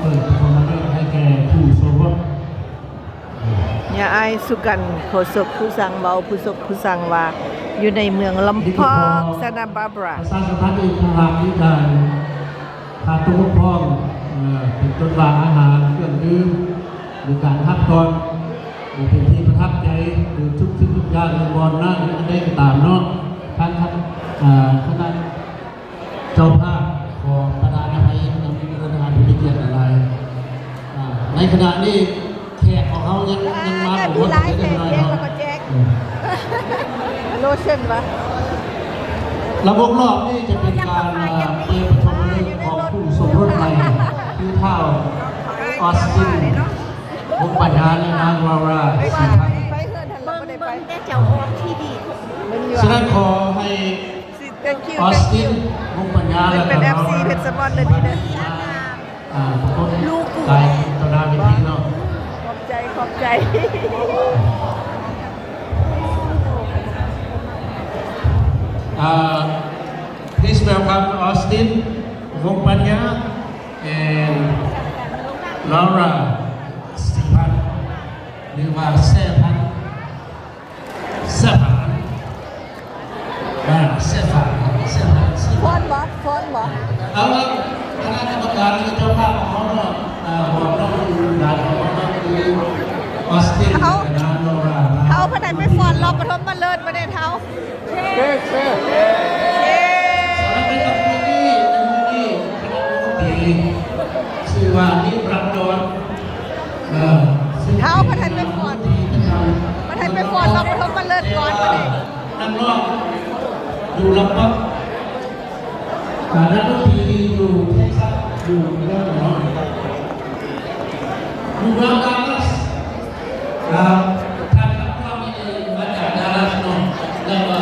ເປີດປະຖົມມະເລີກໃຫ້ແກ່ຄູ່ສົມລົດ. ຍາອ້າຍສຸກັນ ໂຄສົກຜູ້ສັ່ງເວົ້າ ຜູ້ສົກຜູ້ສັ່ງວ່າ ຢູ່ໃນເມືອງລຳພອກ ຊານຕາບາບຣາ ປະຊາສຳພັນອີກຕ່າງຫາກ ມີການຂາດຕົກບົກຜ່ອງ ເປັນຕົ້ນວ່າອາຫານ ເຄື່ອງດື່ມ ຫຼື ການພັກຜ່ອນ ບໍ່ເປັນທີ່ປະທັບໃຈ ຫຼື ທຸກສິ່ງທຸກຢ່າງ ຫຼື ບ່ອນນັ້ນ ອັນໃດກໍຕາມເນາະ ທາງຄະນະ ເຈົ້າພາບຂໍປະທານອະໄພນຳ ທ່ານຜູ້ມີກຽດຫຼາຍໆ. ອາ ໃນຂະນະນີ້ແຂກຂອງເຮົາຍັງ ຍັງມາບໍ່ໝົດເດີ ເດີນ້ອຍເຮົາ. ໂລເຊັນວະ ລະບົບລອບນີ້ຈະເປັນການ ເປີດປະຖົມມະເລີກຂອງຄູ່ສົມລົດໃໝ່ ຄືທ້າວ ອອສຕິນ ວົງປັນຍາ ແລະ ນາງ ລາວຣາ ສີພັນ. ເບິ່ງແຕ່ເຈົ້າຂອງທີ່ດີ. ສະນັ້ນຂໍໃຫ້ ອອສຕິນ ວົງປັນຍາ ແລະ ເພິ່ນເປັນເອັຟຊີເພັດສະບອນເດີນີ້ເດີ. ອ່າ ປາກົດກາຍຕໍ່ໜ້າເວທີເນາະ. ຂອບໃຈ ຂອບໃຈ. ອ່າ please welcome Austin Wongpanya and Laura ສີພັນ ຫຼືວ່າ ແຊພັນ. ສະພານ ເອີ ເສດຖາ ເສດຖາ ເສດຖາ ຟ້ອນບໍ່ ຟ້ອນບໍ່? ເອົາລະ ຄະນະກຳມະການ ຫຼື ເຈົ້າພາບຂອງເຮົາເນາະ ເອີ ບອກເນາະ ຄືຫຼານຂອງເຮົາເນາະ ຄື ອອສຕິນ ເຮົາ ແລະ ນາງ ໂນຣາ ເຮົາ ເພິ່ນໃຫ້ໄປຟ້ອນລອບປະຖົມມະເລີກບໍ່ໄດ້ເຮົາ. ເຊ ເຊ ເຊ ສຳລັບໃນຄ່ຳຄືນນີ້ ໃນມື້ນີ້ ຄະນະວົງດົນຕີ ຊື່ວ່າ ນິລັນດອນ ເອີ ເຮົາເພິ່ນໃຫ້ໄປຟ້ອນ ເພິ່ນໃຫ້ໄປຟ້ອນລອບປະຖົມມະເລີກກ່ອນບັດນີ້. ນັກຮ້ອງຢູ່ລຳປັງ ອາ ນັກດົນຕີຢູ່ເທັກຊັສ ຢູ່ເມືອງເນາະ ຢູ່ເມືອງດາລັດສ ອາ ທ່ານນັກຮ້ອງນີ້ມາຈາກດາລັດສເນາະ ແລ້ວກໍ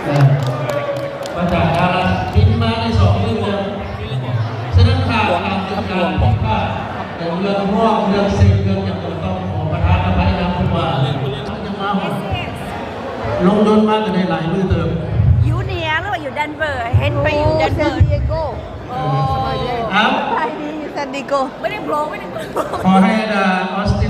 ເອີ ມາຈາກດາລັດສ ບິນມາໃນສອງມື້ແລ້ວ. ສະນັ້ນຖ້າການເປັນການຜິດພາດ ແຕ່ເລື່ອງຮ້ອງ ເລື່ອງເສັງ ເລື່ອງຫຍັງ ກໍຕ້ອງຂໍປະທານອະໄພນຳ ເພາະວ່າຍັງມາຮອດ ລົງດົນມາກໍໄດ້ຫຼາຍມື້ເຕີບ. ຢູ່ເນຍ ຫຼືວ່າຢູ່ເດນເວີ? ເຫັນໄປຢູ່ເດນເວີ. ໂອ້ ເອີ ສະບາຍດີ ເອົ້າ ສະບາຍດີ ຢູ່ຊານດີເອໂກ. ບໍ່ໄດ້ບອກ ບໍ່ໄດ້ບອກ. ຂໍໃຫ້ ອາ ອອສຕິນ